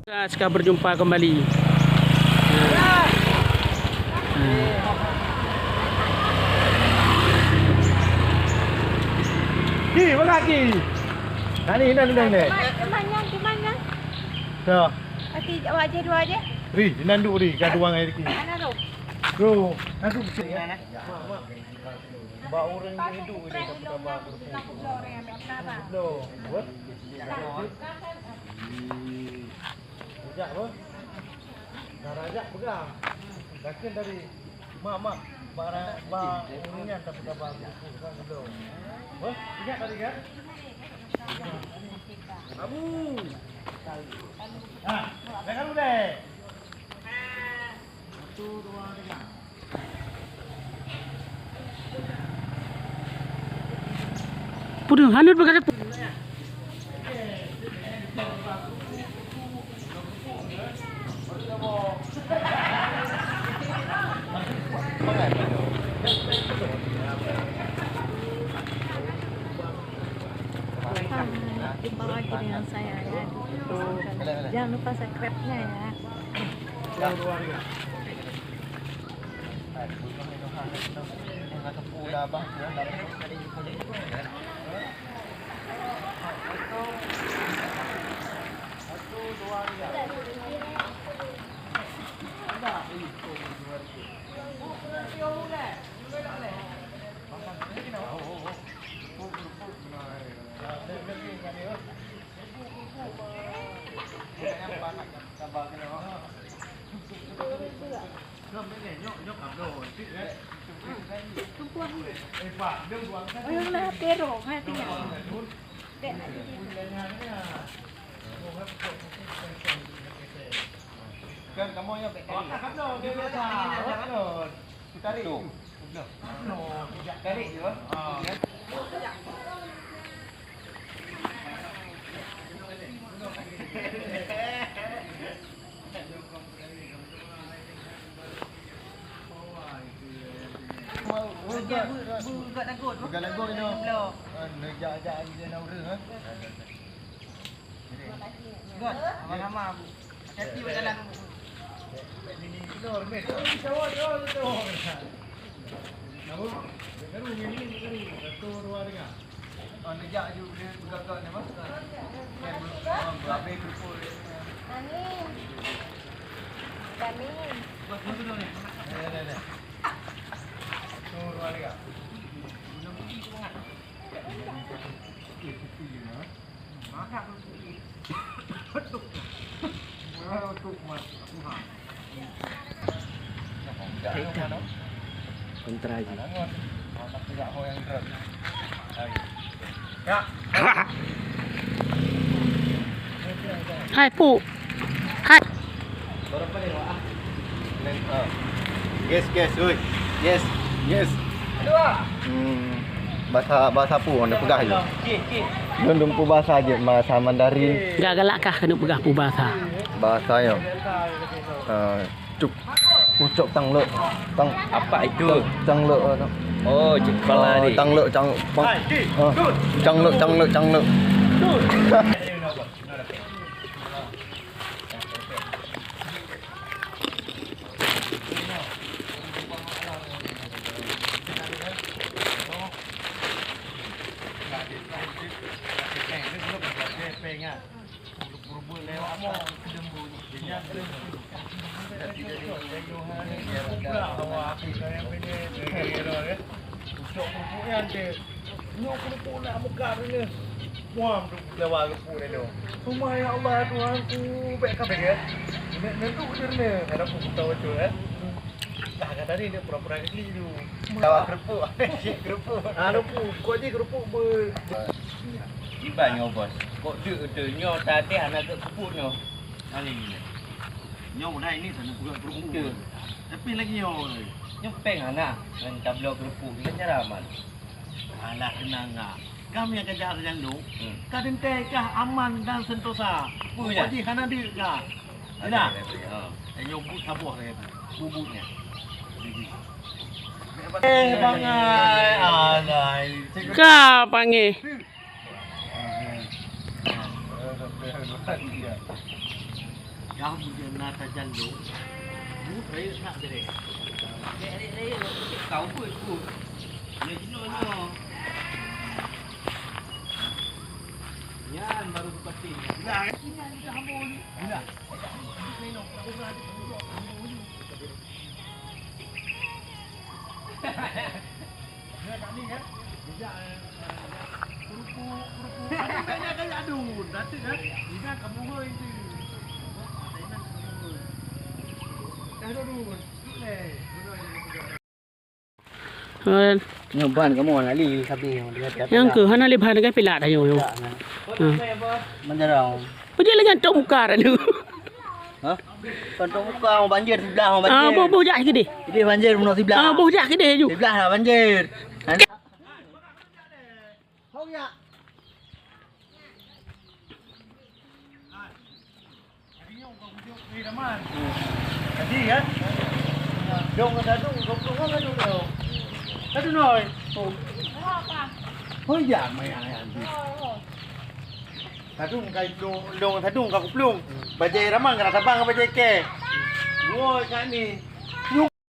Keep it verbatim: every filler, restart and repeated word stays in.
Guys, ka berjumpa kembali. Ki, mana Ki? Tadi, tadi, tadi. Kemana, kemana? Dah. Ati, awak je, dua je. Ri, inan duk Ri, gaduh ngai Ki. Mana tu? Bro, aku. Bak ureueng hidup je dapat kabar. Loh, what? Rajak apa? Nah, rajak pegang. Takkan dari mak-mak, bak ra-, bak ureueng nyan dapat kabar. What? Ingat tadi kan? Abu. Ha, jangan lupa deh. Pudung hanyut berkata. Hai, jumpa lagi dengan saya ya. Jangan lupa subscribe-nya ya. Orang lah pero, ha, tinggal. Dek. Kan kamu yang pek kali. Tarik. Tarik je, Bang. Peugah lagu, peugah lagu nyoe. Ah, neujak-jak lagèe na ureueng, eh. Gon, sama-sama, Bu. Hati-hati berjalan, Bu. Oh, neujak ju dia peugah-peugah ni, Mas. Kan, berhabis kerupuk dia. Amin. Amin. Buat dulu ni. Ni, ni, ni. Satu, dua, tiga. Kontra je. Hai, Pu. Hai. Guys, guys, oi. Yes. Yes. Hmm. Bahasa, bahasa Pu, anda peugah je. Lôn dum Pu bahasa je, bahasa Mandarin. Galak-galak kah keuneuk peugah Pu bahasa? Bahasa nyoe. Ah, cuk. Ucok tang lok. Tang. Apa itu? Tang lok. Oh, cek kepala ni. Tang lok, tang, tang, ah, tang lok, tang lok, tang lok. Nyoe keurupuk nyan teuh. Nyoe keurupuk nak meukat nyoe. Muam tu jawa keurupuk nyoe. Cuma ya Allah Tuhanku, bèk ka bèk. Nek nentu je nyoe. Ada pun kita baca, eh. Dah kata ni dia pura-pura kecil tu. Jawa keurupuk. Cik keurupuk. Ah, keurupuk. Kok je keurupuk ber- Kiban nyoe, Bos. Kok deuk tu nyoe tadi anak keurupuk nyoe. Paling nyoe. Nyoe udah ini sana pura keurupuk. Tapi lagi nyoe. Nyoe pèng hana ngon tabloe keurupuk ngon cara aman. Alah, keunong, Kak. Kami akan jalan jalan lu. Hmm. Ka teuntèe kah aman dan sentosa. Peue nyan? Jadi hana deuk, Kak. Ada, ada, ada. Ha. Eh, nyoe buet saboh lagèe tu. Bubutnya. Eh, bangai. Alah. Ka panggil. Dah bujang na tajan lôn, buet rayeuk that direk. Rayeuk-rayeuk, kau buet, buet. Nyoe jinoe nyoe. Nyan baru bupati. Nah, ini ada hamba ni. Nah. Nyoe ban kamoe hana lé sabe. Nyang keuh hana lé ban, kan pilat tanyoe nyoe. Ha. Manjarau. Peujeuet lagèe tok muka tanyoe. Ha? Kon tok muka, banjir siblah, banjir. Ah, boh, boh jak keudeh. Idéh banjir bunoe siblah. Ah, boh jak keudeh ju. Siblah lah banjir. Jadi ya. Dong satu, dong satu. Satu noi. Oh ya, maya ya. Satu kai dong, dong satu ka kuplung. Bajai ramang ka tabang bajai ke. Woi, kat ni.